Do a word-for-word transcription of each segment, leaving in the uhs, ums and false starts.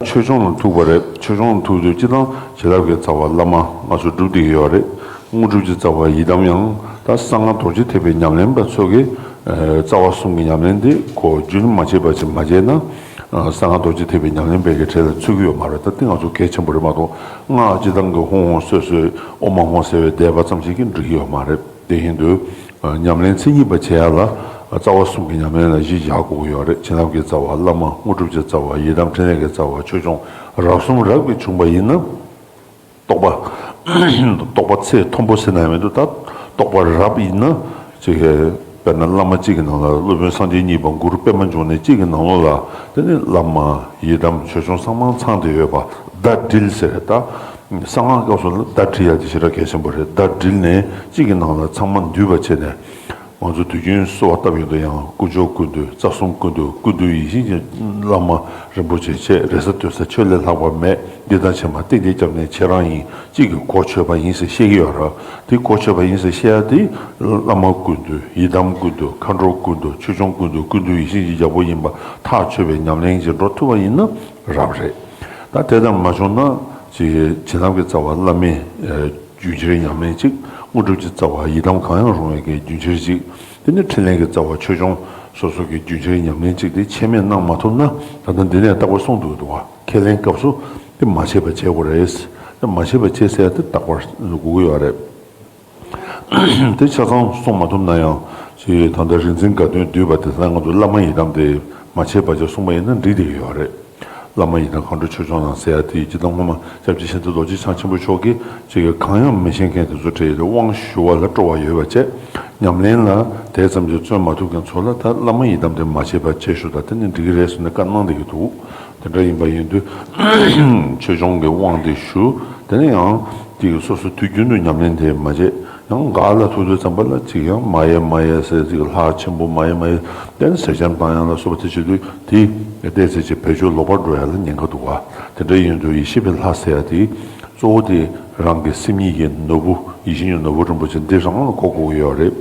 ཆོས་སྐྱོང་ལ་ཐུག་པ་རེད། ཆོས་སྐྱོང་ལ་ཐུག་དུས་སྤྱིར་བཏང་བྱིན་རླབས་ཀྱི་རྩ་བ་བླ་མ་ང་ཚོ་སྒྲུབ་བསྡད་ཀྱི་ཡོད་རེད། དངོས་གྲུབ་ཀྱི་རྩ་བ་ཡི་དམ་ཡང་ད་གསང་སྔགས་རྡོ་རྗེ་ཐེག་པའི་ཉམས་ལེན་པ་ཚོ་གི་རྩ་བ་གསུམ་གྱི་ཉམས་ལེན་དེ་ཁོ་རྒྱུན་མ་ཆད་པ་ཅིག་མ་བྱས་ན། གསང་སྔགས་རྡོ་རྗེ་ཐེག་པའི་ཉམས་ལེན་པའི་གི་གྲས་ལ་ཚུད་ཀྱི་ཡོད་མ་རེད། ད་དེ་ང་ཚོ་གལ་ཆེན་པོ་རེད་མ་གཏོགས། སྔགས་སྤྱིར་བཏང་གི་ཧོང་ཧོང་སོ་སོའི་ཨོཾ་ཨཱཿཧཱུྃ་ཟེར་བའི་བཟླས་པ་ཙམ་ཞིག་གིས་འགྲིག་གི་ཡོད་མ་རེད། དེ་བཞིན་དུ་ཉམས་ལེན་མཚན་ཉིད་པ་བྱེད་ཡ་ལ་རྩ་བ་གསུམ་གྱི་ཉམས་ལེན་ལ་གཞི་བཞག་དགོས་ཀྱི་ཡོད་རེད། བྱིན་རླབས་ཀྱི་རྩ་བ་བླ་མ། དངོས་གྲུབ་ཀྱི་རྩ་བ་ཡི་དམ། ཕྲིན་ལས་ཀྱི་རྩ་བ་ཆོས་སྐྱོང་། རབ་གསུམ་རབ་ཀྱིས་བྱུང་བ་ཡིན་ན། རྟོགས་པ། རྟོགས་པ་ཚད་མཐོན་པོ་ཟེར་ན་ཡང་མི་འདུག་ད་རྟོགས་པ་རབ་ཡིན་ན་ཅིག་གི་དཔེར་ན་བླ་མ་གཅིག་གི་ནང་ལ་སློབ་དཔོན་སངས་རྒྱས་གཉིས་པ་གུ་རུ་པདྨ་འབྱུང་གནས་གཅིག་གི་ནང་ལོགས་ལ་དེ་ནི་བླ་མ་ཡི་དམ་ཆོས་སྐྱོང་ཚང་མ་ཚང་བསྡད་ཡོད་པ། བརྡ་དྲིལ་ཟེར། ད་གསང་སྔགས་སྐབས་སུ་ལ་བརྡ་དྲིལ་ཡ་དེ་ཞེ་དྲག་གལ་ཆེན་པོ་རེད། བརྡ་དྲིལ་ནས་གཅིག་གི་ནང་ལ་ཚང་མ་འདུས་པ་བྱས་ནས། ང་ཚོ་དུས་རྒྱུན་གསོལ་བ་བཏབ་ཡོང་དུས་ཡང་དཀོན་མཆོག་ཀུན་འདུས། རྩ་གསུམ་ཀུན་འདུས། ཀུན་འདུས་ཡིད་བཞིན་གྱི་བླ་མ་རིན་པོ་ཆེ་བྱས། རེ་ས་ལྟོས་ས་ཆོས་ལས་ལྷག་པ་མེད། འདི་དང་ཕྱི་མ་གཏན་གཏན་སྐྱབས་གནས་ཁྱེད་རང་ཡིན། གཅིག་གིས་གོ་ཆོད་པ་ཡིན་ཟེར་བཤད་ཀྱི་ཡོད་ར། དེ་གོ་ཆོད་པ་ཡིན་ཟེར་བཤད་ཡ་དེ་བླ་མ་ཀུན་འདུས། ཡི་དམ་ཀུན་འདུས། མཁའ་འགྲོ་ཀུན་འདུས། ཆོས་སྐྱོང་ཀུན་འདུས། ཀུན་འདུས་ཡིད་བཞིན་གྱི་རྒྱལ་པོ་ཡིན་པ་ཐག་ཆོད་པའི་ཉམས་ལེན་ཅིག་འགྲོ་ཐུབ་པ་ཡིན་ན་རབ་རེད། ད་དེ་ལྟར་མ་བྱུང་ན་ཅིག་བྱིན་རླབས་ཀྱི་རྩ་བ་བླ་མའི་རྒྱུན་ཁྱེར་ཉམས་ལེན་གཅིག་དངོས་གྲུབ་ཀྱི་རྩ་བ་ཡི་དམ་གང་ཡང་རུང་བའི་གི་རྒྱུན་ཁྱེར་གཅིག་དེ་ནི་ཕྲིན་ལས་ཀྱི་རྩ་བ་ཆོས་སྐྱོང་སོ་སོ་གི་རྒྱུན་ཁྱེར་ཉམས་ལེན་གཅིག་དེ་ཆད་མེད་གནང་མ་ཐུབ་ན། ད་ལྟ་འདི་ནས་རྟག་པར་གསུངས་འདུག་འདུག་བ། ཁས་ལེན་སྐབས་སུ་དེ་མ་བྱས་པ་བྱེད་དགོས་རེད། དེ་མ་བྱས་པ་བྱེད་ཟེར་ཡ་དེ་རྟག་པར་དགོས་ཀྱི་ཡོད་རེད། དེ་ཆ་ཚང་གསུངས་མ་ཐུབ་ན་ཡང་ཅིག་ད་ལྟ་རིག་འཛིན་དགའ་སྟོན་བསྡུས་པ་དེ་ལ་ང་ཚོ་བླ་མ་ཡི་དམ་དེ་མ་བྱས་པ་བྱས་གསུངས་པ་ཡིན་ན་འགྲིག་བསྡད་ཀྱི་ཡོད་རེད། བླ་མ་ཡི་དམ་མཁའ་འགྲོ་ཆོས་སྐྱོང་རྣམས་ཟེར་ཡ་དེ་སྤྱིར་བཏང་སྔོན་མ་སྐྱབས་རྗེ་ཤིན་ཏུ་རྡོ་རྗེ་འཆང་ཆེན་པོ་མཆོག་གིས་ཅིག་གང་ཡང་མི་ཤེས་མཁན་དེ་ཚོ་གྲས་ལ་དབང་ཞུ་བ་ལ་སྤྲོ་བ་ཡོད་པ་བྱས། ཉམས་ལེན་ལ་དེ་ཙམ་གྱིས་བརྩོན་མ་ཐུབ་མཁན་ཚོ་ལ་ད་བླ་མ་ཡི་དམ་དེ་མ་བྱས་པ་བྱས་ཤོག་ད་དེ་ནི་འགྲིག་གི་རེད་ཟེར་ནས་བཀའ་གནང་བསྡད་ཀྱི་འདུག་དེ་འདྲ་ཡིན་པ་ཡིན་དུས་ཆོས་སྐྱོང་གི་དབང་དེ་ཞུ། དེ་ནས་ཡང་དེ་སོ་སོ་དུས་རྒྱུན་དུ་ཉམས་ལེན་དེ་མ་བྱས། ཡང་ག་ལ་ཐུག་དུས་ཙམ་པ་ལ་ཅིག་ཡང་མ་ཡེ་མ་ཡེ་ཟེར། ཅིག་ལྷ་ཆེན་པོ་མ་ཡེ་མ་ཡེ། དེ་ནས་ཟས་ཆམ་བཏང་ཡ་ལ་སོགས་པ་དེ་བྱེད་དུས་དེ་བལྟས་ཚེ་ཅིག་བེད་སྤྱོད་ལོག་པར་འགྲོ་ཡ་ལ་ཉེན་ཁ་འདུག་བ། དེ་འདྲ་ཡིན་དུས་ཡེ་ཤེས་པའི་ལྷ་ཟེར་ཡ་དེ་གཙོ་བོ་དེ་རང་གི་སེམས་ཉིད་ཀྱི་ནོར་བུ། ཡིད་བཞིན་གྱི་ནོར་བུ་རིན་པོ་ཆེ་འདི་རང་ལ་གོ་དགོས་ཀྱི་ཡོད་རེད།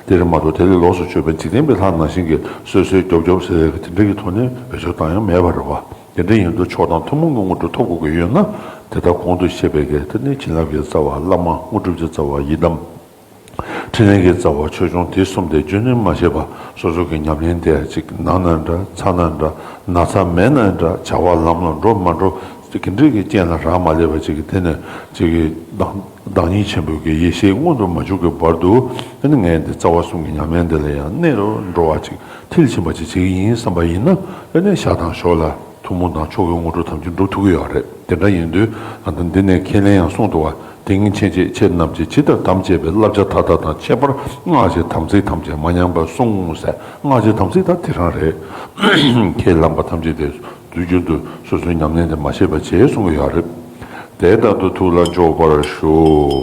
དེ་རེད་མ་གཏོགས་དེ་ལས་ལོགས་སུ་གྱུར་པའི་འཇིག་རྟེན་པའི་ལྷ་ནང་བཞིན་གྱི་གསོད་གསོད་རྒྱོབ་རྒྱོབ་ཟེར་ཡ་གི་དེ་འདྲ་གི་ཐོག་ནས་བེད་སྤྱོད་བཏང་ཡ་མེད་པ་རེད་བ། དེ་འདྲ་ཡིན་དུས་མཆོག་དང་ཐུན་མོང་གི་དངོས་གྲུབ་ཐོབ་དགོས་ཀྱི་ཡོད་ན། དེ་ལྟར་གོང་དུ་བཤད་པའི་གི་དེ་ནི་བྱིན་རླབས་ཀྱི་རྩ་བ་བླ་མ། དངོས་གྲུབ་ཀྱི་རྩ་བ་ཡི་དམ། ཕྲིན་ལས་ཀྱི་རྩ་བ་ཆོས་སྐྱོང་དེ་གསུམ་དེ་རྒྱུན་ནས་མ་བྱས་པ། སོ་སོ་གི་ཉམས་ལེན་དེ་ཅིག་ན་ན་འདྲ་ཚ་ན་འདྲ་ན་ཚ་མེད་ན་འདྲ། བྱ་བ་ལམ་ལ་འགྲོ་མ་འགྲོ་དེ་གི་འདྲ་གི་རྐྱེན་ལ་རག་མ་ལས་པ་ཅིག་གི་དེ་ནས་ཅིག་གི་བདག་བདག་ཉིད་ཆེན་པོའི་གི་ཡེ་ཤེས་མངོན་དུ་མ་གྱུར་གི་བར་དུ། དེ་ནི་ངས་འདི་རྩ་བ་གསུམ་གྱི་ཉམས་ལེན་དེ་ལ་ཡང་གནས་རུ་འགྲོ་བ་ཅིག་མཐིལ་ཕྱིན་པ་ཅིག་བྱེད་ཀྱི་ཡིན་བསམ་པ་ཡིན་ན། དེ་ནི་ཞག་དང་ཞོགས་ལ་ཐུན་མོང་དང་མཆོག་གི་དངོས་གྲུབ་ཐམས་ཅད་འགྲུབ་ཐུབ་ཀྱི་ཡོད་རེད། དེ་འདྲ་ཡིན་དུས་ད་ལྟ་འདི་ནས་ཁས་ལེན་ཡང་གསུངས་འདུག་བ། དེང་ཕྱིན་ཆད་ཁྱེད་རྣམས་ཀྱིས་ཇི་ལྟར་དམ་བཅས་པའི་བསླབ་བྱ་མཐའ་དག་དང་ཁྱད་པར་སྔགས་ཀྱི་དམ་ཚིག་ཐམས་ཅད་མ་ཉམས་པར་སྲུངས་ཟེར། སྔགས་ཀྱི་དམ་ཚིག་ད་དེ་རང་རེད། ཁས་བླངས་པ་ཐམས་ཅད་དེ་དུས་རྒྱུན་དུ་སོ་སོའི་ཉམས་ལེན་དེ་མ་བྱས་པ་བྱས་གསུང་གི་ཡོད་རེད། དེ་ལྟར་དུ་ཐུགས་ལ་འཇོག་པར་ཞུ།